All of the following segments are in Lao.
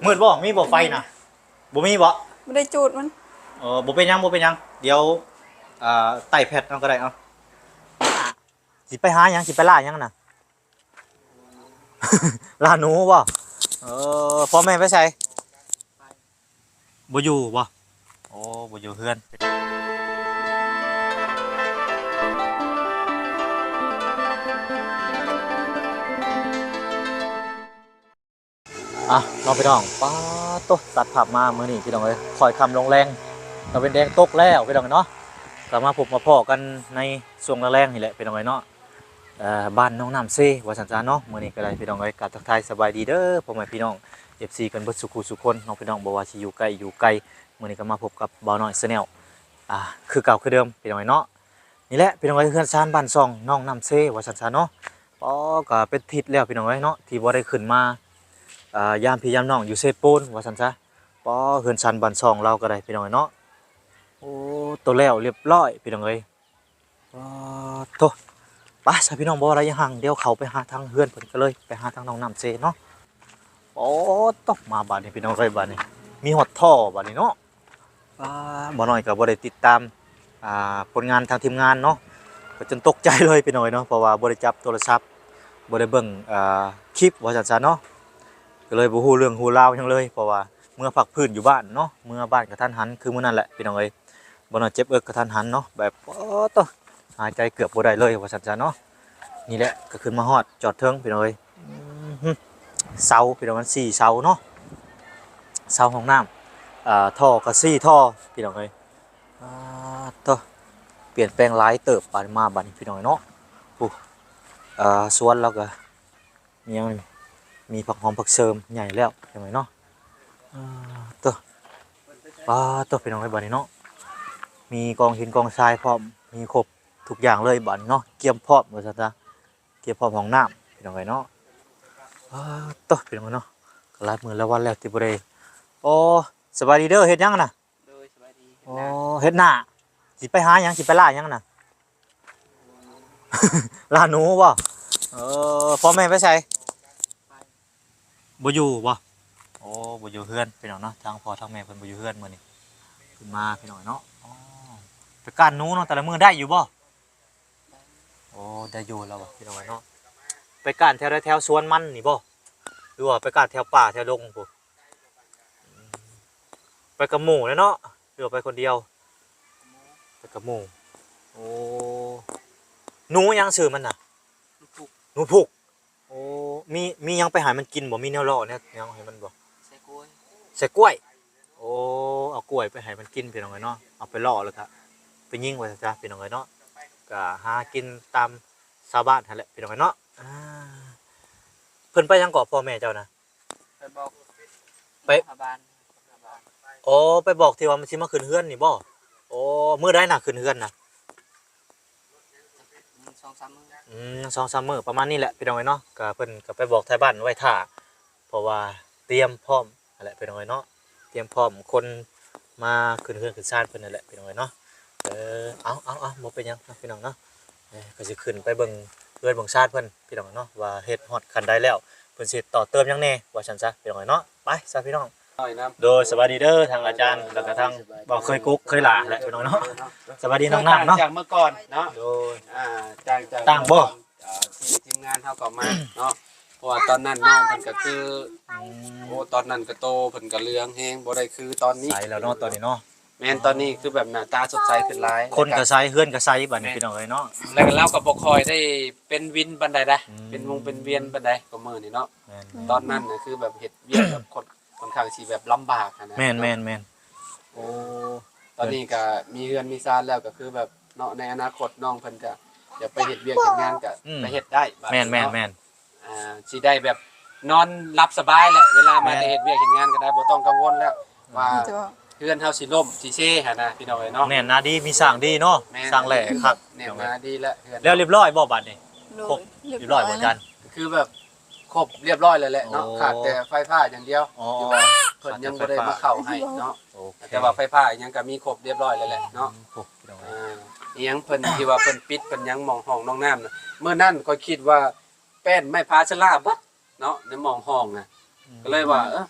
ມືດບໍ່? ມີບໍ່ໄຟນະ? ບໍ່ມີບໍ່? ບໍ່ໄດ້ຈູດມັນ. ເອີ ບໍ່ເປັນຫຍັງ ບໍ່ເປັນຫຍັງ. ດຽວ ອ່າ ໄຕ້ແພັດເອົາກໍໄດ້. ເອົາ ຊິໄປຫາຫຍັງ? ຊິໄປລ່າຫຍັງນະ? ລ່າໜູບໍ່? ເອີ ພໍ່ແມ່ໄປໃສ? ບໍ່ຢູ່ບໍ່? ໂອ້ ບໍ່ຢູ່ເຮືອນ. ອ່ະ ເນາະພີ່ນ້ອງ ປາດໂຕ ຕັດພາບມາມື້ນີ້ພີ່ນ້ອງເອີຍ ຄ່ອຍຄ່ຳລົງແລງ ຕາເວັນແດງຕົກແລ້ວພີ່ນ້ອງເນາະ. ກໍມາພົບມາພໍ້ກັນໃນຊ່ວງແລງໆນີ້ແຫຼະພີ່ນ້ອງເອີຍເນາະ. ເອີ ບ້ານໜອງນ້ຳເຊ ວ່າຊັ້ນຊະເນາະ. ມື້ນີ້ກໍໄດ້ພີ່ນ້ອງເອີຍ ກາບທັກທາຍສະບາຍດີເດີ ພໍ່ແມ່ພີ່ນ້ອງ ເອັຟຊີ ກັນເບິດສູ່ຄູ່ສູ່ຄົນເນາະພີ່ນ້ອງ ບໍ່ວ່າຊິຢູ່ໃກ້ຢູ່ໄກ. ມື້ນີ້ກໍມາພົບກັບບ່າວນ້ອຍ Channel ອ່າ ຄືເກົ່າຄືເດີມພີ່ນ້ອງເອີຍເນາະ. ນີ້ແຫຼະພີ່ນ້ອງເອີຍ ເຮືອນຊານບ້ານຊ່ອງໜອງນ້ຳເຊ ວ່າຊັ້ນຊະເນາະ. ອໍ ກໍເປັນທິດແລ້ວພີ່ນ້ອງເອີຍເນາະ ທີ່ບໍ່ໄດ້ຂຶ້ນມາ ອ່າ ຢາມພີ່ຢາມນ້ອງຢູ່ເຊໂປນ ວ່າຊັ້ນຊະ. ອໍ ເຮືອນຊານບ້ານຊ່ອງລາວກໍໄດ້ພີ່ນ້ອງເອີຍເນາະ. ໂອ້ ໂຕແລ້ວລຽບຮ້ອຍພີ່ນ້ອງເອີຍ. ປາດໂທ້ ໄປຊະພີ່ນ້ອງ ບໍ່ໄດ້ຫຍັງ ດຽວເຂົ້າໄປຫາທາງເຮືອນເພິ່ນກັນເລີຍ ໄປຫາທາງໜອງນ້ຳເຊເນາະ. ໂອ້ ຕົກມາບາດນີ້ພີ່ນ້ອງເອີຍ ບາດນີ້ມີຮອດທໍ່ບາດນີ້ເນາະ. ປ້າ ບໍ່ນ້ອຍກໍບໍ່ໄດ້ຕິດຕາມ ອ່າ ຜົນງານທາງທີມງານເນາະ ກໍຈົນຕົກໃຈເລີຍພີ່ນ້ອງເອີຍເນາະ ເພາະວ່າບໍ່ໄດ້ຈັບໂທລະສັບ ບໍ່ໄດ້ເບິ່ງ ອ່າ ຄລິບວ່າຊັ້ນຊະເນາະ ກໍເລີຍບໍ່ຮູ້ເລື່ອງຮູ້ລາວຫຍັງເລີຍ ເພາະວ່າເມືອພັກພື້ນຢູ່ບ້ານເນາະ ເມືອບ້ານກະທັນຫັນ ຄືມື້ນັ້ນແຫຼະພີ່ນ້ອງເອີຍ. ບໍ່ນ້ອຍເຈັບເອິກກະທັນຫັນເນາະ ແບບ ໂອ້ໂຕ ຫາຍໃຈເກືອບບໍ່ໄດ້ເລີຍວ່າຊັ້ນຊະເນາະ. ນີ້ແຫຼະ ກໍຂຶ້ນມາຮອດຈອດເທິງພີ່ນ້ອງເອີຍ. ອືມ ເສົາພີ່ນ້ອງ ມັນສີ່ເສົາເນາະ ເສົາຫ້ອງນ້ຳ ເອີ ທໍ່ກໍສີ່ທໍ່ພີ່ນ້ອງເອີຍ. ປາດໂທ້ ປ່ຽນແປງຫຼາຍເຕີບບາດມາບາດນີ້ພີ່ນ້ອງເນາະ. ໂອ້ ເອີ ສວນລາວກໍມີຫຍັງ ມີຜັກຫອມຜັກເສີມໃຫຍ່ແລ້ວພີ່ນ້ອງເນາະ. ປາດໂທ້ ປາດໂທ້ ພີ່ນ້ອງເອີຍ ບາດນີ້ເນາະ ມີກອງຫີນກອງຊາຍພ້ອມ ມີຄົບທຸກຢ່າງເລີຍບາດນີ້ເນາະ ກຽມພ້ອມວ່າຊັ້ນຊະ ກຽມພ້ອມຫ້ອງນ້ຳພີ່ນ້ອງເອີຍເນາະ. ປາດໂທ້ ພີ່ນ້ອງເນາະ ກໍຫຼາຍມື້ຫຼາຍວັນແລ້ວທີ່ບໍ່ໄດ້. ໂອ້ ສະບາຍດີເດີ ເຮັດຫຍັງນະ? ໂດຍ ສະບາຍດີ. ໂອ້ ເຮັດນາ ຊິໄປຫາຫຍັງ? ຊິໄປລ່າຫຍັງນະ? ລ່າໜູບໍ່? ເອີ ພໍ່ແມ່ໄປໃສ? ບໍ່ຢູ່ບໍ່? ໂອ້ ບໍ່ຢູ່ເຮືອນພີ່ນ້ອງເນາະ ທາງພໍ່ທາງແມ່ເພິ່ນບໍ່ຢູ່ເຮືອນມື້ນີ້ ເພິ່ນມາພີ່ນ້ອງເນາະ. ອໍ ໄປກ້ານໜູເນາະ ແຕ່ລະມື້ໄດ້ຢູ່ບໍ່? ໂອ້ ໄດ້ຢູ່ແລ້ວບໍ່ພີ່ນ້ອງເນາະ. ໄປກ້ານແຖວໃດ? ແຖວສວນມັນນີ້ບໍ່ ຫຼືວ່າໄປກ້ານແຖວປ່າແຖວດົງພຸ້ນ? ໄປກັບໝູ່ແຫຼະເນາະ ຫຼືວ່າໄປຄົນດຽວ? ໄປກັບໝູ່. ໂອ້ ໜູຫຍັງຊື່ມັນນະ? ໜູພຸກ. ໂອ້ ມີ ມີຫຍັງໄປໃຫ້ມັນກິນບໍ່? ມີແນວເລາະແນວຫຍັງໃຫ້ມັນບໍ່? ໃສ່ກ້ວຍ. ໃສ່ກ້ວຍ. ໂອ້ ເອົາກ້ວຍໄປໃຫ້ມັນກິນພີ່ນ້ອງເອີຍເນາະ ເອົາໄປເລາະແລ້ວກະໄປຍິງວ່າຊັ້ນຊະພີ່ນ້ອງເອີຍເນາະ. ກະຫາກິນຕາມຊາວບ້ານຫັ້ນແຫຼະພີ່ນ້ອງເອີຍເນາະ. ອ່າ ເພິ່ນໄປຫຍັງເກາະ ພໍ່ແມ່ເຈົ້ານະ? ໄປບອກ ໄປ ຫາບ້ານ ຫາບ້ານ. ອໍ ໄປບອກທີ່ວ່າມັນຊິມາຂຶ້ນເຮືອນນີ້ບໍ່? ໂອ້ ມື້ໃດນະຂຶ້ນເຮືອນນະ? ອືມ ສອງສາມມື້. ອືມ ສອງສາມມື້ປະມານນີ້ແຫຼະພີ່ນ້ອງເອີຍເນາະ. ກະເພິ່ນກະໄປບອກໄທບ້ານໄວ້ຖ້າ ເພາະວ່າຕຽມພ້ອມຫັ້ນແຫຼະພີ່ນ້ອງເອີຍເນາະ ຕຽມພ້ອມຄົນມາຂຶ້ນເຮືອນຂຶ້ນຊານເພິ່ນຫັ້ນແຫຼະພີ່ນ້ອງເອີຍເນາະ. ເອີ ເອົາ ເອົາ ເອົາ ບໍ່ເປັນຫຍັງເນາະພີ່ນ້ອງເນາະ. ເອີ ກໍຊິຂຶ້ນໄປເບິ່ງເຮືອນເບິ່ງຊານເພິ່ນພີ່ນ້ອງເນາະ ວ່າເຮັດຮອດຂັ້ນໃດແລ້ວ ເພິ່ນຊິເຮັດຕໍ່ເຕີມຫຍັງແດ່ ວ່າຊັ້ນຊະພີ່ນ້ອງເນາະ. ໄປຊະພີ່ນ້ອງ. ໂດຍ ສະບາຍດີເດີ ທາງອາຈານ ແລ້ວກະທາງ ເອີ ເວົ້າເຄີຍກຸກເຄີຍຫຼາແຫຼະພີ່ນ້ອງເນາະ. ສະບາຍດີນ້ອງນ້ຳເນາະ ຈາກເມື່ອກ່ອນເນາະ. ໂດຍ ອ່າ ຈາກ ຈາກ ຕ່າງບໍ່? ອ່າ ທີ່ທີມງານເຮົາກໍມາເນາະ ເພາະວ່າຕອນນັ້ນນ້ອງເພິ່ນກໍຄື ອືມ ໂອ້ ຕອນນັ້ນກໍໂຕເພິ່ນກໍເຫຼືອງແຮງ ບໍ່ໄດ້ຄືຕອນນີ້ ໃສແລ້ວເນາະຕອນນີ້ເນາະ. ແມ່ນ ອໍ ຕອນນີ້ຄືແບບໜ້າຕາສົດໃສຂຶ້ນຫຼາຍ ຄົນກໍໃສ ເຮືອນກໍໃສບາດນີ້ ແມ່ນ ພີ່ນ້ອງເອີຍເນາະ. ແລ້ວກໍລາວກໍບໍ່ຄ່ອຍໄດ້ເປັນວິນປານໃດນະ ອືມ ເປັນວົງເປັນວຽນປານໃດກວ່າມື້ນີ້ເນາະ. ແມ່ນໆ ຕອນນັ້ນນະຄືແບບເຮັດວຽກແບບຄົນ ຂ້ອນຂ້າງຊິແບບລຳບາກຫັ້ນນະ. ແມ່ນໆໆ. ໂອ້ ຕອນນີ້ກໍມີເຮືອນມີຊານແລ້ວ ກໍຄືແບບເນາະ ໃນອະນາຄົດນ້ອງເພິ່ນກໍຢາກໄປເຮັດວຽກເຮັດງານກໍ ອືມ ໄປເຮັດໄດ້ບາດນີ້ເນາະ. ແມ່ນໆໆ. ອ່າ ຊິໄດ້ແບບນອນຫຼັບສະບາຍແຫຼະ ເວລາມາ ແມ່ນ ແຕ່ເຮັດວຽກເຮັດງານກໍໄດ້ ບໍ່ຕ້ອງກັງວົນແລ້ວ ອືມ ວ່າເຮືອນເຮົາຊິລົ້ມຊິເຊຫັ້ນນະ ພີ່ນ້ອງເອີຍເນາະ. ແໜ້ນໜາດີ ມີສ້າງດີເນາະ. ແມ່ນ ສ້າງແຫຼ້ຄັກ ແໜ້ນໜາດີແລ້ວເຮືອນ. ແລ້ວລຽບຮ້ອຍບໍ່ບາດນີ້? ໂດຍ ຄົບ ລຽບຮ້ອຍ ລຽບຮ້ອຍບໍ່ອາຈານ? ຄືແບບ ຄົບລຽບຮ້ອຍແລ້ວແຫຼະເນາະ. ໂອ້ ຂາດແຕ່ໄຟຟ້າຢ່າງດຽວ ອໍ ທີ່ວ່າເພິ່ນຍັງບໍ່ໄດ້ມາເຂົ້າໃຫ້ເນາະ. ໂອເຄ ແຕ່ວ່າໄຟຟ້າຫຍັງກໍມີຄົບລຽບຮ້ອຍແລ້ວແຫຼະເນາະ. ອືມ ໂອ້ ພີ່ນ້ອງເອີຍ ອ່າ ອີຫຍັງເພິ່ນທີ່ວ່າເພິ່ນປິດເພິ່ນຫຍັງໝອງຫ້ອງໜອງນ້ຳນະ ມື້ນັ້ນຂ້ອຍຄິດວ່າແປ້ນໄມ້ພາເຊື້ອລາເບິດເນາະ ໃນໝອງຫ້ອງນະ. ອືມ ກໍເລີຍວ່າ ເອີ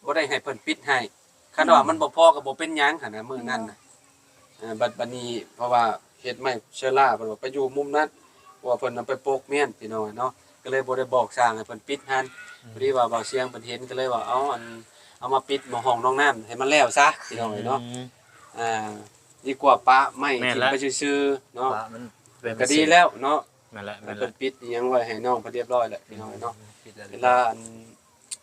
ບໍ່ໄດ້ໃຫ້ເພິ່ນປິດໃຫ້. ຄັນວ່າມັນບໍ່ພໍກໍບໍ່ເປັນຫຍັງຫັ້ນນະ ມື້ນັ້ນນະ. ເອີ ບັດ ບັດນີ້ເພາະວ່າເຮັດໄມ້ເຊື້ອລາ ເພິ່ນວ່າໄປຢູ່ມຸມນັ້ນ ເພາະວ່າເພິ່ນນຳໄປປົກມ້ຽນ ພີ່ນ້ອງເອີຍເນາະ ກໍເລີຍບໍ່ໄດ້ບອກຊ່າງໃຫ້ເພິ່ນປິດຫັ້ນ. ອືມ ພໍດີວ່າບ່າວຊຽງເພິ່ນເຫັນ ກໍເຫ້ນກໍເລີຍວ່າ ເອົາ ອັນ ເອົາມາປິດໝໍ້ຫ້ອງນ້ອງນ້ຳໃຫ້ມັນແລ້ວຊະ ພີ່ນ້ອງເອີຍເນາະ. ອືມ ອ່າ ດີກວ່າປະໄມ້ຖິ້ມໄປຊື່ໆເນາະ ປະມັນ ກໍດີແລ້ວເນາະ. ແມ່ນແຫຼະ ແມ່ນແຫຼະ ເພິ່ນປິດອີ່ຫຍັງໄວ້ໃຫ້ນ້ອງເພິ່ນຮຽບຮ້ອຍແລ້ວ ພີ່ນ້ອງເອີຍເນາະ. ອືມ ປິດແລ້ວ ເວລາ ອັນ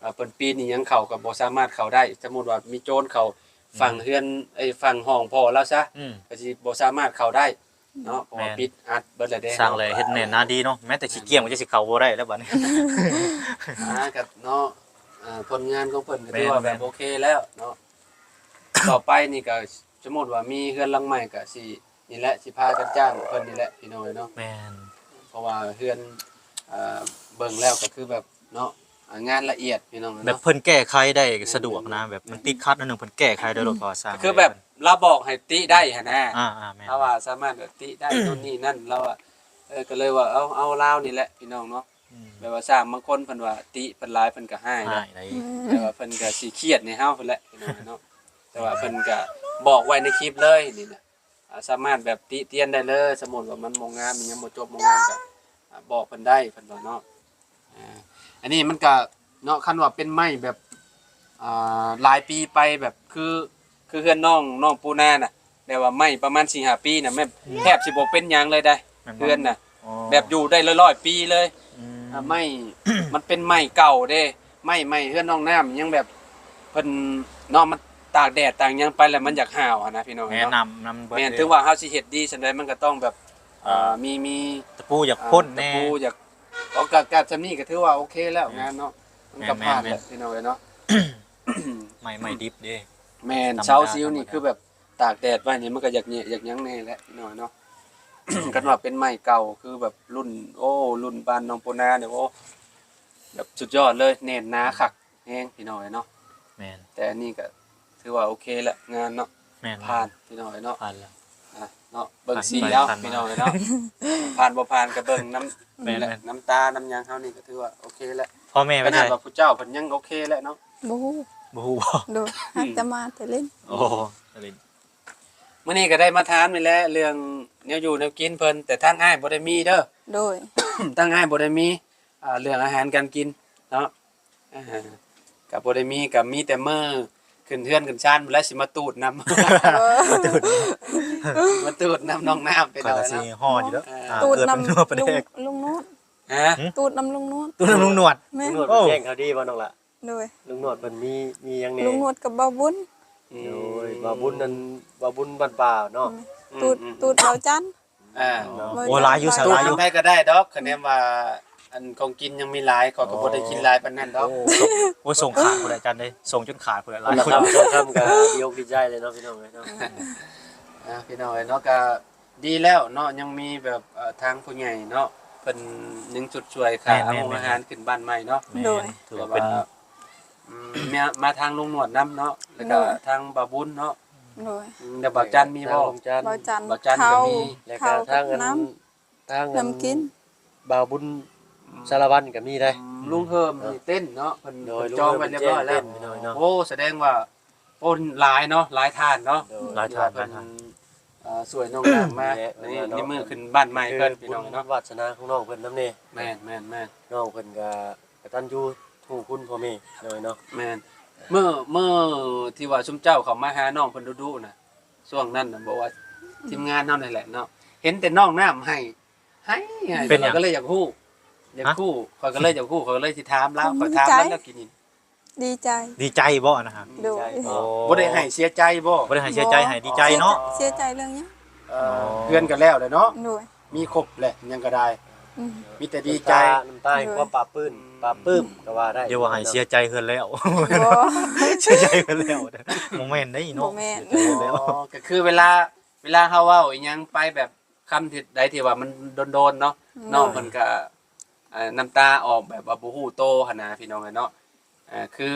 ອ່າ ເພິ່ນປີນອີ່ຫຍັງເຂົ້າກໍບໍ່ສາມາດເຂົ້າໄດ້. ສົມມຸດວ່າມີໂຈນເຂົ້າ ອືມ ຝັ່ງເຮືອນ ເອີຍ ຝັ່ງຫ້ອງພໍ່ລາວຊະ ອືມ ກໍຊິບໍ່ສາມາດເຂົ້າໄດ້ເນາະ ເພາະວ່າ ແມ່ນ ປິດອັດເບິດແລ້ວເດ້. ສ້າງແລ້ວເຮັດແໜ້ນໜາດີເນາະ ແມ້ແຕ່ຂີ້ກ້ຽງມັນຈະຊິເຂົ້າບໍ່ໄດ້ແລ້ວບັດນີ້. ອ່າ ກໍເນາະ ອ່າ ຜົນງານຂອງເພິ່ນກໍຖືວ່າແບບ ແມ່ນໆ ໂອເຄແລ້ວເນາະ. ຕໍ່ໄປນີ້ກໍສົມມຸດວ່າມີເຮືອນຫຼັງໃໝ່ກໍຊິ ນີ້ແຫຼະ ຊິພາກັນຈ້າງເພິ່ນນີ້ແຫຼະ ພີ່ນ້ອງເອີຍເນາະ. ແມ່ນ ເພາະວ່າເຮືອນ ເອີ ເບິ່ງແລ້ວກໍຄືແບບເນາະ ອາ ງານລະອຽດ ພີ່ນ້ອງເອີຍເນາະ. ແບບເພິ່ນແກ້ໄຂໄດ້ສະດວກນະ ແບບມັນຕິດຂັດໜ້ອຍໜຶ່ງ ເພິ່ນແກ້ໄຂໄດ້ໂລດ ເພາະວ່າສ້າງ ກໍຄືແບບລາວບອກໃຫ້ຕິໄດ້ຫັ້ນນະ. ອ່າໆ ແມ່ນ ລາວວ່າສາມາດແບບຕິໄດ້ ໂນ່ນນີ້ນັ້ນ ລາວວ່າ ເອີ ກໍເລີຍວ່າ ເອົາ ເອົາລາວນີ້ແຫຼະ ພີ່ນ້ອງເນາະ. ອືມ ແບບວ່າຊ່າງບາງຄົນເພິ່ນວ່າຕິເພິ່ນຫຼາຍ ເພິ່ນກໍຮ້າຍ ຮ້າຍໃດ ແຕ່ວ່າເພິ່ນກໍຊິຄຽດໃນເຮົາພຸ້ນແຫຼະ ພີ່ນ້ອງເນາະ. ແຕ່ວ່າເພິ່ນກໍບອກໄວ້ໃນຄລິບເລີຍນີ້ນະ ອ່າ ສາມາດແບບຕິຕຽນໄດ້ເລີຍ. ສົມມຸດວ່າມັນບໍ່ງາມ ມັນຍັງບໍ່ຈົບບໍ່ງາມ ກໍ ອ່າ ບອກເພິ່ນໄດ້ ເພິ່ນວ່າເນາະ. ອ່າ ອັນນີ້ມັນກໍເນາະ ຄັນວ່າເປັນໄມ້ແບບ ອ່າ ຫຼາຍປີໄປ ແບບຄື ຄືເຮືອນນ້ອງ ນ້ອງປູນານະ ແບບວ່າໄມ້ປະມານສີ່ຫ້າປີນະ ແມ່ນ ອືມ ແທບຊິບໍ່ເປັນຫຍັງເລີຍໄດ໋ ແມ່ນບໍ່ ເຮືອນນະ. ອໍ ແບບຢູ່ໄດ້ຮ້ອຍໆປີເລີຍ. ອືມ ອ່າ ໄມ້ ມັນເປັນໄມ້ເກົ່າເດ້ ໄມ້ ໄມ້ເຮືອນນ້ອງນ້ຳຍັງແບບ ເພິ່ນເນາະ ມັນຕາກແດດຕາກຫຍັງໄປແລ້ວມັນຢາກຫ້າວຫັ້ນນະ ພີ່ນ້ອງເນາະ. ແມ່ນ ນ້ຳ ນ້ຳເບິດ ແມ່ນ ເດ້ ຖືວ່າເຮົາຊິເຮັດດີສ່ຳໃດ ມັນກໍຕ້ອງແບບ ອ່າ ອ່າ ມີ ມີ ຕະປູຢາກ ອ່າ ພົ້ນແດ່ ຕະປູຢາກ ເອົາ ກະ ກະຊ່ຳນີ້ກໍຖືວ່າໂອເຄແລ້ວ ແມ່ນ ງານເນາະ ມັນກໍ ແມ່ນໆ ຜ່ານແລ້ວ ພີ່ນ້ອງເອີຍເນາະ. ໄມ້ ໄມ້ດິບເດ້ ແມ່ນ ຕຳມະດາ ເສົາຊິວນີ້ ຕຳມະດາ ຄືແບບຕາກແດດໄວ້ນີ້ ມັນກໍຢາກແຍະຢາກຫຍັງແດ່ແຫຼະ ພີ່ນ້ອງເອີຍເນາະ. ຄັນວ່າເປັນໄມ້ເກົ່າ ຄືແບບລຸ້ນ ໂອ້ ລຸ້ນບ້ານນ້ອງປູນານີ້ ໂອ້ ແບບສຸດຍອດເລີຍ ແໜ້ນໜາຄັກແຮງ ພີ່ນ້ອງເອີຍເນາະ. ແມ່ນ ແຕ່ອັນນີ້ກໍຖືວ່າໂອເຄແລ້ວ ງານເນາະ ແມ່ນໆ ຜ່ານ ພີ່ນ້ອງເອີຍເນາະ ຜ່ານແລ້ວ. ອ່ະ ເນາະ ເບິ່ງສີເອົາ ຜ່ານໄປ ຜ່ານມາ ພີ່ນ້ອງເອີຍເນາະ. ຜ່ານບໍ່ຜ່ານກໍເບິ່ງນຳ ແມ່ນໆ ແຫຼະ ນຳຕານຳຫຍັງເຮົານີ້ກໍຖືວ່າໂອເຄແລ້ວ. ພໍ່ແມ່ໄປໃສ? ຂະໜາດວ່າຜູ້ເຈົ້າເພິ່ນຍັງໂອເຄແລ້ວເນາະ. ບໍ່ຮູ້ ບໍ່ຮູ້ບໍ? ໂດຍ ອືມ ຫາກຈະມາແຕ່ຫຼິ້ນ. ໂອ້ ແຕ່ຫຼິ້ນ. ມື້ນີ້ກໍໄດ້ມາຖາມນີ້ແຫຼະ ເລື່ອງແນວຢູ່ແນວກິນເພິ່ນ ແຕ່ທາງອ້າຍບໍ່ໄດ້ມີເດີ. ໂດຍ ທາງອ້າຍບໍ່ໄດ້ມີ ອ່າ ເລື່ອງອາຫານການກິນເນາະ. ອ່າ ກໍບໍ່ໄດ້ມີ ກໍມີແຕ່ມື້ຂຶ້ນເຮືອນຂຶ້ນຊານພຸ້ນແຫຼະ ຊິມາຕູດນຳ ມາຕູດ ມາຕູດນຳນ້ອງນ້ຳໄປ ຂ້ອຍກໍຊິ ເນາະ ຫໍ່ຢູ່ເດີ. ອ່າ ຕູດນຳ ເກືອບເປັນນົວປາແດກ ລຸງ ລຸງໜວດ. ຮະ? ຫື? ຕູດນຳລຸງໜວດ. ຕູດນຳລຸງໜວດ. ແມ່ນ ລຸງໜວດເພິ່ນແຈ້ງຂ່າວດີບໍ່ນ້ອງລະ? ໂດຍ ລຸງໜວດເພິ່ນມີ ມີຫຍັງແດ່? ລຸງໜວດກັບບ່າວບຸນ. ອືມ ໂດຍ ບ່າວບຸນນັ້ນ ບ່າວບຸນບ້ານປ່າເນາະ. ອືມ ຕູດ ອືມ ຕູດບ່າວຈັນ. ອ່າ ໂອ້ ຫຼາຍຢູ່ ສາວຫຼາຍຢູ່. ຕູດນຳໃຜກໍໄດ້ດອກ ຄະແນນວ່າອັນຂອງກິນຍັງມີຫຼາຍ ຂ້ອຍກໍບໍ່ໄດ້ກິນຫຼາຍປານນັ້ນດອກ. ໂອ້ ໂອ້ ສົ່ງຂາດພຸ້ນແຫຼະ ອາຈານເດ້ ສົ່ງຈົນຂາດພຸ້ນແຫຼະ ຫຼາຍຄົນ ຄົນລະຄຳສອງຄຳກໍດີອົກດີໃຈເລີຍເນາະ ພີ່ນ້ອງເອີຍເນາະ. ອ່າ ພີ່ນ້ອງເອີຍເນາະ ກໍດີແລ້ວເນາະ ຍັງມີແບບ ເອີ ທາງຜູ້ໃຫຍ່ເນາະ ເພິ່ນຍັງຊົດຊ່ວຍຄ່າ ແມ່ນໆໆ ອາຫານຂຶ້ນບ້ານໃໝ່ເນາະ. ໂດຍ ແມ່ນ ຖືວ່າເປັນ ແຕ່ວ່າ ອືມ ມາ ມາທາງລຸງໜວດນຳເນາະ ແລ້ວກໍ ໂດຍ ທາງບ່າວບຸນເນາະ. ໂດຍ ອືມ ແລ້ວບ່າວຈັນມີບໍ່? ທາງລຸງຈັນ ບ່າວຈັນ ບ່າວຈັນ ເຂົ້າ ກໍມີ ແລ້ວກໍທາງອັນ ເຂົ້າກັບນ້ຳ ທາງອັນ ນ້ຳກິນ ບ່າວບຸນ ອືມ ສາລະວັນກໍມີໄດ໋. ອືມ ອືມ ລຸງເຮີມ ເອີ ນີ້ເຕັ້ນເນາະ ເພິ່ນ ໂດຍ ເພິ່ນຈອງໄວ້ຮຽບຮ້ອຍແລ້ວ. ລຸງເຮີມເປັນເຈົ້ນ ພີ່ນ້ອງເນາະ. ໂອ້ ສະແດງວ່າ ໂອ້ ຫຼາຍເນາະ ຫຼາຍທ່ານເນາະ. ໂດຍ ຫຼາຍທ່ານ ເພິ່ນ ຫຼາຍທ່ານ ເອີ ຊ່ວຍນ້ອງນ້ຳມາ ແມ່ນ ໃນ ໃນມື້ຂຶ້ນບ້ານໃໝ່ເພິ່ນ ຄື ພີ່ນ້ອງເນາະ ບຸນວາດສະໜາຂອງນ້ອງເພິ່ນນຳເດ. ແມ່ນໆໆ ນ້ອງເພິ່ນກໍກະຕັນຍູຮູ້ຄຸນພໍ່ແມ່ນ້ອຍເນາະ. ແມ່ນ ເມື່ອ ເມື່ອທີ່ວ່າຊຸມເຈົ້າເຂົ້າມາຫານ້ອງເພິ່ນດຸໆນະ ຊ່ວງນັ້ນນະ ບອກວ່າທີມງານເຮົານີ້ແຫຼະເນາະ ເຫັນແຕ່ນ້ອງນ້ຳໄຫ້ ໄຫ້ ໄຫ້ ເປັນຫຍັງ? ຂ້ອຍກໍເລີຍຢາກຮູ້ ຢາກ ຮະ? ຮູ້ ຂ້ອຍກໍເລີຍຢາກຮູ້ ຂ້ອຍກໍເລີຍຊິຖາມລາວ ຂ້ອຍຖາມລາວແລ້ວກີ້ນີ້. ດີໃຈ ດີໃຈບໍ່ນະ? ໂດຍ ດີໃຈບໍ່? ໂອ້ ບໍ່ໄດ້ໄຫ້ເສຍໃຈບໍ່? ບໍ່ໄດ້ໄຫ້ເສຍໃຈ ໄຫ້ດີໃຈເນາະ. ເສຍໃຈເລື່ອງຫຍັງ? ເອີ ໂອ້ ເຮືອນກໍແລ້ວແຫຼະເນາະ. ໂດຍ ມີຄົບແຫຼະ ຫຍັງກໍໄດ້. ອືມ ມີແຕ່ດີໃຈ ນ້ຳຕາ ນ້ຳຕາແຫ່ງຄວາມປາບປຶ້ມ ໂດຍ ປາບປຶ້ມກໍວ່າໄດ້. ຢ່າວ່າໃຫ້ເສຍໃຈເຮືອນແລ້ວ ບໍ່ ເສຍໃຈເຮືອນແລ້ວ ບໍ່ແມ່ນເດ້ເນາະ. ບໍ່ແມ່ນ ເສຍໃຈເຮືອນແລ້ວ. ອໍ ກໍຄືເວລາ ເວລາເຮົາເວົ້າອີ່ຫຍັງໄປແບບ ຄຳທີ່ໃດທີ່ວ່າມັນໂດນໆເນາະ ໂດຍ ນ້ອງເພິ່ນກໍ ເອີ ນ້ຳຕາອອກແບບວ່າບໍ່ຮູ້ໂຕຫັ້ນນະ ພີ່ນ້ອງເອີຍເນາະ. ເອີ ຄື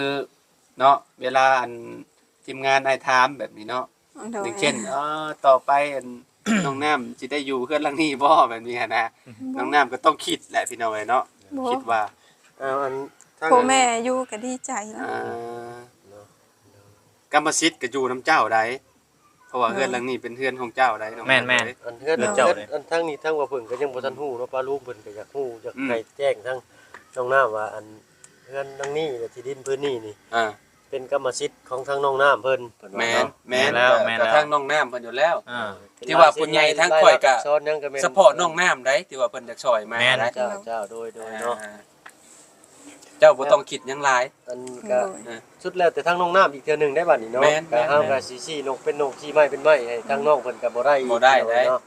ເນາະ ເວລາອັນທີມງານອ້າຍຖາມແບບນີ້ເນາະ ໂດຍ ຢ່າງເຊັ່ນ ເອີ ຕໍ່ໄປອັນ ນ້ອງນ້ຳຊິໄດ້ຢູ່ເຮືອນຫຼັງນີ້ບໍ່ ແບບນີ້ຫັ້ນນະ. ອືມ ນ້ອງນ້ຳກໍຕ້ອງຄິດແຫຼະ ພີ່ນ້ອງເອີຍເນາະ ບໍ່ ຄິດວ່າ ເອີ ອັນ ທາງ ພໍ່ແມ່ຢູ່ກໍດີໃຈແລ້ວ. ອ່າ ເນາະ ກຳມະສິດກໍຢູ່ນຳເຈົ້າໃດ ເພາະວ່າເຮືອນຫຼັງນີ້ເປັນເຮືອນຂອງເຈົ້າໃດ ນ້ອງ ແມ່ນໆ ເອີຍ. ອັນເຮືອນ ເຮືອນເຈົ້າ ເຮືອນ ເດ້ ອັນທາງນີ້ທາງວ່າເພິ່ນກໍຍັງບໍ່ທັນຮູ້ເນາະ ປ້າລຸງເພິ່ນກໍຢາກຮູ້ ຢາກ ອືມ ໃຫ້ແຈ້ງທາງນ້ອງນ້ຳວ່າ ອັນເຮືອນຫຼັງນີ້ ແລະ ທີ່ດິນພື້ນນີ້ນີ້ ອ່າ ເປັນກຳມະສິດຂອງທາງນ້ອງນ້ຳເພິ່ນ ເພິ່ນວ່າເນາະ. ແມ່ນ ແມ່ນແລ້ວ ກໍ ແມ່ນແລ້ວ ກໍທາງນ້ອງນ້ຳເພິ່ນຢູ່ແລ້ວ ອ່າ ທີ່ວ່າຜູ້ໃຫຍ່ທາງຂ້ອຍກໍສະເພາະນ້ອງນ້ຳໃດ ທີ່ວ່າເພິ່ນຢາກຊ່ອຍມາ ແມ່ນ ໄດ໋ ເຈົ້າ ເຈົ້າ ໂດຍ ໂດຍເນາະ ອ່າ ເຈົ້າບໍ່ຕ້ອງຄິດຫຍັງຫຼາຍ ອັນກໍ ໂດຍ ສຸດແລ້ວແຕ່ທາງນ້ອງນ້ຳອີກເທື່ອໜຶ່ງໄດ໋ບັດນີ້ເນາະ. ແມ່ນ ກໍເຮົາກໍຊິຊີ້ນົກເປັນນົກ ຊີ້ໄມ້ເປັນໄມ້ ໃຫ້ທາງນ້ອງເພິ່ນກໍບໍ່ໄດ້ ບໍ່ໄດ້ ເນາະ ເນາະ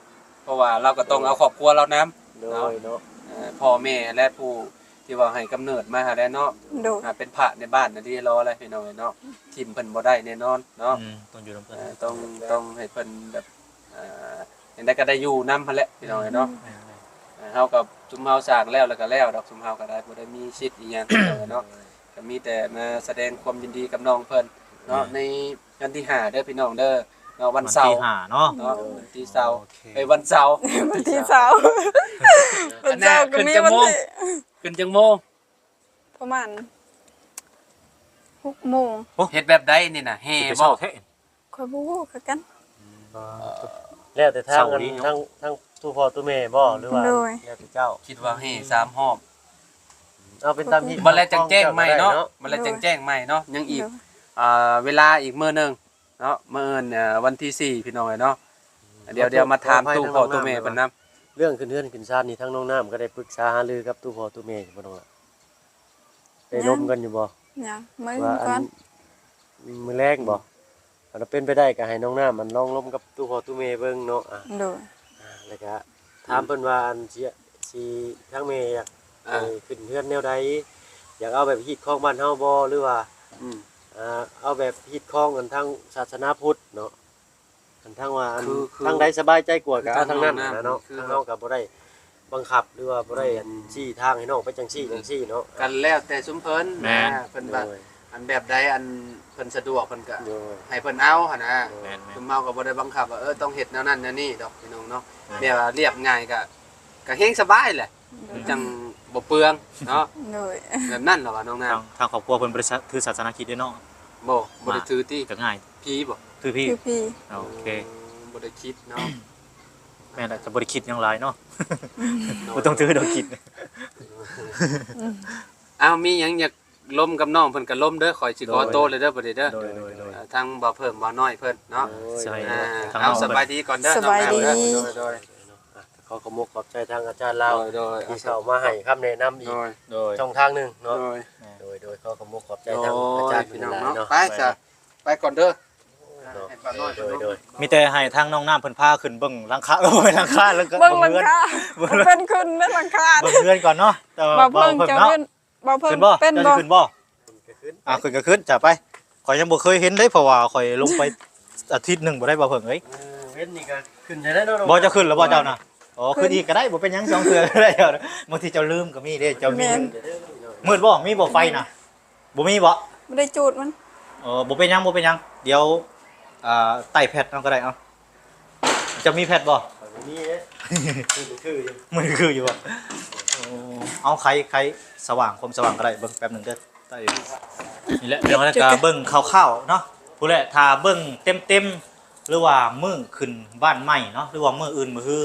ເພາະວ່າລາວກໍຕ້ອງເອົາຄອບຄົວລາວນຳ ໂດຍ ເນາະ ເນາະ ເອີ ພໍ່ແມ່ ແລະ ຜູ້ທີ່ວ່າໃຫ້ກຳເນີດມາຫັ້ນແຫຼະເນາະ ໂດຍ ອ່າ ເປັນພະໃນບ້ານນະເດລໍແຫຼະ ພີ່ນ້ອງເອີຍເນາະ ຖິ້ມເພິ່ນບໍ່ໄດ້ແນ່ນອນເນາະ ອືມ ຕ້ອງຢູ່ນຳເພິ່ນ ເອີ ຕ້ອງ ຕ້ອງໃຫ້ເພິ່ນແບບ ອ່າ ຈັ່ງໃດກໍໄດ້ຢູ່ນຳຫັ້ນແຫຼະ ພີ່ນ້ອງເອີຍເນາະ ອືມ ອ່າ ເຮົາກໍ ຊຸມເຮົາສ້າງແລ້ວ ແລ້ວກໍແລ້ວດອກ ຊຸມເຮົາກໍໄດ້ ບໍ່ໄດ້ມີສິດອີ່ຫຍັງ ພີ່ນ້ອງເອີຍເນາະ ກໍມີແຕ່ມາສະແດງຄວາມຍິນດີກັບນ້ອງເພິ່ນເນາະ ແມ່ນ ໃນວັນທີຫ້າເດີ ພີ່ນ້ອງເດີ ເນາະ ວັນເສົາ ວັນທີຫ້າເນາະ ເນາະ ວັນທີເສົາ ໂອເຄ ເອີຍ ວັນເສົາ ວັນທີເສົາ ວັນເສົາກໍມີ ອັນນ່າ ວັນທີ ຂຶ້ນຈັກໂມງ ຂຶ້ນຈັກໂມງ? ປະມານຫົກໂມງ. ໂອ້ ເຮັດແບບໃດນີ້ນະ ແຫ່ບໍ່? ຂ້ອຍບໍ່ຮູ້ຄືກັນ ອືມ ແລ້ວແຕ່ທາງ ເຊົານີ້ເນາະ ທາງ ທາງໂຕພໍ່ໂຕແມ່ບໍ່ ຫຼືວ່າ ໂດຍ ແລ້ວແຕ່ເຈົ້າ? ຄິດວ່າແຫ່ສາມຮອບ ເອົາເປັນຕາມຮີດ ບັດແລ້ວຈັ່ງແຈ້ງໃໝ່ເນາະ ໂດຍ ບັດແລ້ວຈັ່ງແຈ້ງໃໝ່ເນາະ ຍັງອີກ ໂດຍ ອ່າ ເວລາອີກມື້ໜຶ່ງ ເນາະ ມື້ອື່ນ ເອີ ວັນທີສີ່ ພີ່ນ້ອງເອີຍເນາະ ອືມ ດຽວ ດຽວມາຖາມຕູ້ພໍ່ຕູ້ແມ່ເພິ່ນນຳ ເລື່ອງຂຶ້ນເຮືອນຂຶ້ນຊານນີ້ ທາງນ້ອງນ້ຳກໍໄດ້ປຶກສາຫາລືກັບຕູ້ພໍ່ຕູ້ແມ່ຢູ່ບໍ່ ນ້ອງລະ? ໄດ້ລົມກັນຢູ່ບໍ່? ຍັງ ມື້ອື່ນກ່ອນ ມື້ແລງບໍ່? ອືມ ຄັນວ່າເປັນໄປໄດ້ກໍໃຫ້ນ້ອງນ້ຳ ອັນ ລອງລົມກັບຕູ້ພໍ່ຕູ້ແມ່ເບິ່ງເນາະ ອາ ໂດຍ ອາ ແລ້ວກໍ ອືມ ຖາມເພິ່ນວ່າ ອັນ ຊິ ຊິ ທາງແມ່ຢາກ ອ່າ ໃຫ້ຂຶ້ນເຮືອນແນວໃດ? ຢາກເອົາແບບຮີດຄອງບ້ານເຮົາບໍ່ ຫຼືວ່າ ອືມ ອ່າ ເອົາແບບຮີດຄອງ ອັນ ທາງສາສະໜາພຸດເນາະ? ຄັນທາງວ່າ ອັນ ຄື ຄື ທາງໃດສະບາຍໃຈກວ່າກໍເອົາທາງນັ້ນຫັ້ນນະເນາະ ຄື ທາງເຮົາກໍບໍ່ໄດ້ບັງຄັບ ຫຼືວ່າບໍ່ໄດ້ ອືມ ອັນ ຊີ້ທາງໃຫ້ນ້ອງໄປຈັ່ງຊີ້ ອືມ ຈັ່ງຊີ້ເນາະ ກໍແລ້ວແຕ່ຊຸມເພິ່ນ ແມ່ນ ນະ ເພິ່ນວ່າ ໂດຍ ອັນແບບໃດ ອັນເພິ່ນສະດວກ ເພິ່ນກໍ ໂດຍ ໃຫ້ເພິ່ນເອົາຫັ້ນນະ ໂດຍ ແມ່ນໆ ຊຸມເຮົາກໍບໍ່ໄດ້ບັງຄັບວ່າ ເອີ ຕ້ອງເຮັດແນວນັ້ນແນວນີ້ດອກ ພີ່ນ້ອງເນາະ ແມ່ນ ແບບວ່າລຽບງ່າຍກໍ ກໍແຮງສະບາຍແຫຼະ ໂດຍ ມັນຈັ່ງບໍ່ເປືອງເນາະ ໂດຍ ແບບນັ້ນລະວ່ານ້ອງນາງ ທາງ ທາງຄອບຄົວເພິ່ນບໍ່ໄດ້ ສ- ຖືສາສະໜາຄຣິດເດ້ເນາະ ບໍ່ ບໍ່ໄດ້ຖືຕິ ກໍງ່າຍ ຜີບໍ່? ຖືຜີ ຖືຜີ ໂອເຄ ບໍ່ໄດ້ຄິດເນາະ ແມ່ນແຫຼະ ຈະບໍ່ໄດ້ຄິດຫຍັງຫຼາຍເນາະ ບໍ່ຕ້ອງຖືດອກຄິດ ອ້າວ ມີຫຍັງຢາກລົມກັບນ້ອງເພິ່ນກໍລົມເດີ ຂ້ອຍຊິຂໍໂຕເລີຍເດີ ໂດຍ ບັດນີ້ເດີ ໂດຍ ໂດຍ ໂດຍ ເອີ ທາງບ່າວເພີ່ງ ບ່າວນ້ອຍເພິ່ນເນາະ ໂດຍ ອ່າ ທາງນ້ອງ ເອົາ ສະບາຍດີກ່ອນເດີ ສະບາຍດີ ນ້ອງເດີ ໂດຍ ໂດຍ ອ່ະ ຂໍຂອບອົກຂອບໃຈທາງອາຈານລາວ ໂດຍ ໂດຍ ທີ່ເຂົ້າມາໃຫ້ຄຳແນະນຳອີກ ໂດຍ ໂດຍ ຊ່ອງທາງໜຶ່ງເນາະ ໂດຍ ໂດຍ ໂດຍ ຂໍຂອບອົກຂອບໃຈທາງອາຈານເພິ່ນຫຼາຍໆເນາະ ໄປຊະ ໄປກ່ອນເດີ ໂດຍ ໂດຍ ໂດຍ ມີແຕ່ໃຫ້ທາງນ້ອງນ້ຳເພິ່ນພາຂຶ້ນເບິ່ງຫຼັງຄາ ເອີ ບໍ່ແມ່ນຫຼັງຄາ ແລ້ວກໍເບິ່ງຫຼັງຄາ ເບິ່ງເຮືອນ ບໍ່ເປັນຂຶ້ນເດີຫຼັງຄາ ເບິ່ງເຮືອນກ່ອນເນາະ ແຕ່ວ່າ ບ່າວເພິ່ງ ບ່າວເພິ່ງເຈົ້າ ເນາະ ຂຶ້ນ ບ່າວເພິ່ງ ຂຶ້ນບໍ່? ເປັນບໍ່? ເຈົ້າຊິຂຶ້ນບໍ່? ຂຶ້ນກໍຂຶ້ນ ອ່າ ຂຶ້ນກໍຂຶ້ນ ຈະໄປ ຂ້ອຍຍັງບໍ່ເຄີຍເຫັນເດ້ ເພາະວ່າຂ້ອຍລົງໄປອາທິດໜຶ່ງບໍ່ໄດ້ ບ່າວເພິ່ງເອີຍ ເອີ ເຫັນນີ້ກໍຂຶ້ນໄດ້ເນາະ ບໍ່ ເຈົ້າຂຶ້ນແລ້ວບໍ່ເຈົ້ານະ? ອໍ ຂຶ້ນ ຂຶ້ນອີກກໍໄດ້ ບໍ່ເປັນຫຍັງ ສອງເທື່ອກໍໄດ້ ບາງທີເຈົ້າລືມກໍມີເດ້ ເຈົ້າມີ ແມ່ນ ມືດບໍ່? ມີບໍ່ໄຟນະ? ບໍ່ມີບໍ່? ບໍ່ໄດ້ຈູດມັນ ເອີ ບໍ່ເປັນຫຍັງ ບໍ່ເປັນຫຍັງ ດຽວ ອ່າ ໄຕ້ແພັດເອົາກໍໄດ້ ເອົາ ເຈົ້າມີແພັດບໍ່? ຂ້ອຍບໍ່ມີເດ້ ມືຖືຢູ່ ມືຖືຢູ່ບໍ່? ໂອ້ ເອົາໄຂ ໄຂສະຫວ່າງ ຄວາມສະຫວ່າງກໍໄດ້ ເບິ່ງແປັບໜຶ່ງເດີ ໄດ້ຢູ່ ນີ້ແຫຼະ ພີ່ນ້ອງ ແລ້ວກໍເບິ່ງຄ່າວໆເນາະ ຜູ້ໃດຖ້າເບິ່ງເຕັມໆ ຫຼືວ່າມື້ຂຶ້ນບ້ານໃໝ່ເນາະ ຫຼືວ່າມື້ອື່ນມື້ຮື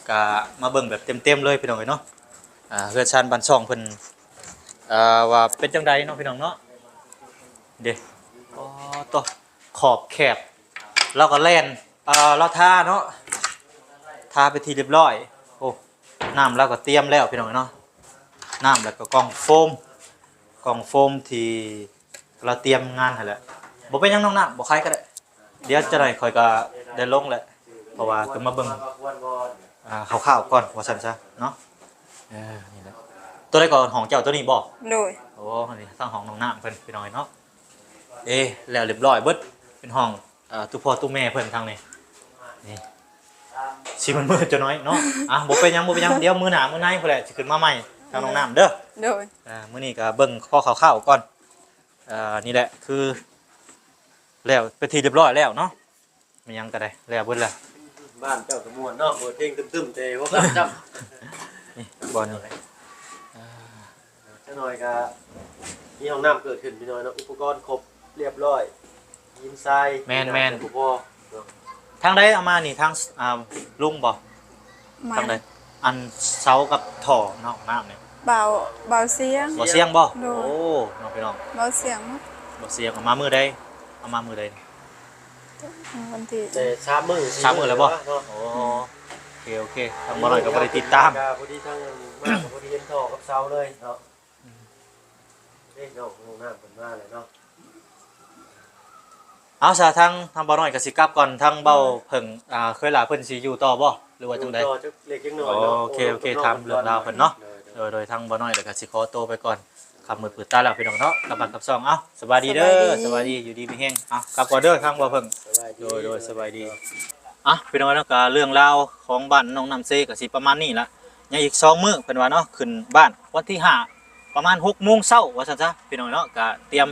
ກໍມາເບິ່ງແບບເຕັມໆເລີຍ ພີ່ນ້ອງເອີຍເນາະ ອ່າ ເຮືອນຊານບ້ານຊ່ອງເພິ່ນ ອ່າ ວ່າເປັນຈັ່ງໃດເນາະ ພີ່ນ້ອງເນາະ ເດ້ ອໍ ໂຕ ຂອບແຄບ ລາວກໍແລ່ນ ເອີ ລາວທາເນາະ ທາເປັນທີ່ຮຽບຮ້ອຍ ໂອ້ ນ້ຳລາວກໍຕຽມແລ້ວ ພີ່ນ້ອງເນາະ ນ້ຳ ແລ້ວກໍກ່ອງໂຟມ ກ່ອງໂຟມທີ່ລາວຕຽມງານຫັ້ນແຫຼະ ບໍ່ເປັນຫຍັງນ້ອງນ້ຳ ບໍ່ໄຄກໍໄດ້ ດຽວຈະໄດ້ ຂ້ອຍກໍໄດ້ລົງແຫຼະ ເພາະວ່າກໍມາເບິ່ງ ອ່າ ຄ່າວໆກ່ອນວ່າຊັ້ນຊະເນາະ ເອີ ນີ້ແຫຼະ ໂຕໃດກໍຫ້ອງເຈົ້າ ໂຕນີ້ບໍ່? ໂດຍ ໂອ້ ອັນນີ້ທາງຫ້ອງນ້ອງນ້ຳເພິ່ນ ພີ່ນ້ອງເນາະ ເອ ແລ້ວຮຽບຮ້ອຍເບິດ ເປັນຫ້ອງ ອ່າ ຕູ້ພໍ່ຕູ້ແມ່ເພິ່ນທາງນີ້ ນີ້ ຊິມືດໆຈັກໜ້ອຍເນາະ ອ່ະ ບໍ່ເປັນຫຍັງ ບໍ່ເປັນຫຍັງ ດຽວມື້ໜ້າມື້ໃນພຸ້ນແຫຼະ ຊິຂຶ້ນມາໃໝ່ທາງນ້ອງນ້ຳເດີ ໂດຍ ອ່າ ມື້ນີ້ກໍເບິ່ງພໍຄ່າວໆກ່ອນ ອ່າ ນີ້ແຫຼະ ຄື ແລ້ວເປັນທີ່ຮຽບຮ້ອຍແລ້ວເນາະ ແມ່ນຫຍັງກໍໄດ້ ແລ້ວເບິດແລ້ວ ບ້ານເຈົ້າກໍມ່ວນເນາະ ເປີດເພງຕຶ້ມໆແຕ່ຫົວຄ່ຳຊ້ຳ ນີ້ ບ່ອນນີ້ ອ່າ ຈັກໜ້ອຍກໍມີຫ້ອງນ້ຳເກີດຂຶ້ນພີ່ນ້ອງເນາະ ອຸປະກອນຄົບຮຽບຮ້ອຍ ຫີນຊາຍ ແມ່ນໆ ບໍ່ພໍເນາະ. ທາງໃດເອົາມານີ້ ທາງ ອ່າ ລຸງບໍ່? ມາ ທາງໃດ? ອັນເສົາກັບທໍ່ເນາະ ນ້ຳນີ້ ເບົາ ເບົາຊຽງ ເບົາຊຽງບໍ່? ໂດຍ ໂອ້ ເນາະ ພີ່ນ້ອງ ເບົາຊຽງ ເບົາຊຽງ. ເອົາມາມື້ໃດ? ເອົາມາມື້ໃດ? ວັນທີ ແຕ່ສາມມື້ ສາມມື້ແລ້ວບໍ່? ເນາະ ໂອ້ ໂອເຄ ໂອເຄ ທາງບໍ່ນ້ອຍກໍບໍ່ໄດ້ຕິດຕາມ ພໍດີທາງມາກໍພໍດີເຫັນທໍ່ກັບເສົາເລີຍເນາະ. ເດ້ ນ້ອງ ນ້ອງນ້ຳເພິ່ນມາແລ້ວເນາະ. ເອົາຊະ ທາງ ທາງບ່າວນ້ອຍກໍຊິກັບກ່ອນ ທາງບ່າວເພິ່ງ ອ່າ ເຄີຍຫຼ້າເພິ່ນຊິຢູ່ຕໍ່ບໍ່ ຫຼືວ່າຈັ່ງໃດ? ຢູ່ຕໍ່ຈັກເລັກຈັກນ້ອຍເນາະ. ໂອເຄ ໂອເຄ ໂອ້ ຖາມເລື່ອງລາວເພິ່ນເນາະ. ໂດຍ ໂດຍ ໂດຍ ທາງບ່າວນ້ອຍແລ້ວກໍຊິຂໍໂຕໄປກ່ອນ ຄ່ຳມືດຜືດຕາແລ້ວ ພີ່ນ້ອງເນາະ ກັບບ້ານກັບຊ່ອງ. ເອົາ ສະບາຍດີເດີ ສະບາຍດີ ສະບາຍດີ ຢູ່ດີມີແຮງ. ເອົາ ກັບກ່ອນເດີ ທາງບ່າວເພິ່ງ. ສະບາຍດີ ໂດຍ ໂດຍ ສະບາຍດີ. ອ່ະ ພີ່ນ້ອງເນາະ ກໍເລື່ອງລາວຂອງບ້ານໜອງນ້ຳເຊກໍຊິປະມານນີ້ລະ ຍັງອີກສອງມື້ເພິ່ນວ່າເນາະ ຂຶ້ນບ້ານວັນທີຫ້າ ປະມານຫົກໂມງເຊົ້າວ່າຊັ້ນຊະ ພີ່ນ້ອງເນາະ. ກະຕຽມ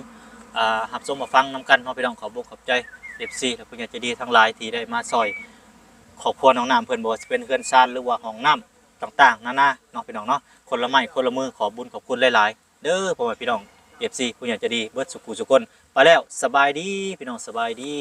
ອ່າ ຮັບຊົມຮັບຟັງນຳກັນເນາະ ພີ່ນ້ອງ. ຂອບອົກຂອບໃຈ ເອັຟຊີ ແລະ ຜູ້ໃຫຍ່ໃຈດີທັງຫຼາຍທີ່ໄດ້ມາຊ່ອຍຄອບຄົວນ້ອງນ້ຳເພິ່ນ ບໍ່ວ່າຊິເປັນເຮືອນຊານ ຫຼືວ່າຫ້ອງນ້ຳຕ່າງໆນານາເນາະ ພີ່ນ້ອງເນາະ. ຄົນລະໄມ້ຄົນລະມື ຂອບບຸນຂອບຄຸນຫຼາຍໆເດີ ພໍ່ແມ່ພີ່ນ້ອງ ເອັຟຊີ ຜູ້ໃຫຍ່ໃຈດີເບິດສູ່ຜູ້ສູ່ຄົນ. ໄປແລ້ວ ສະບາຍດີ ພີ່ນ້ອງ ສະບາຍດີ.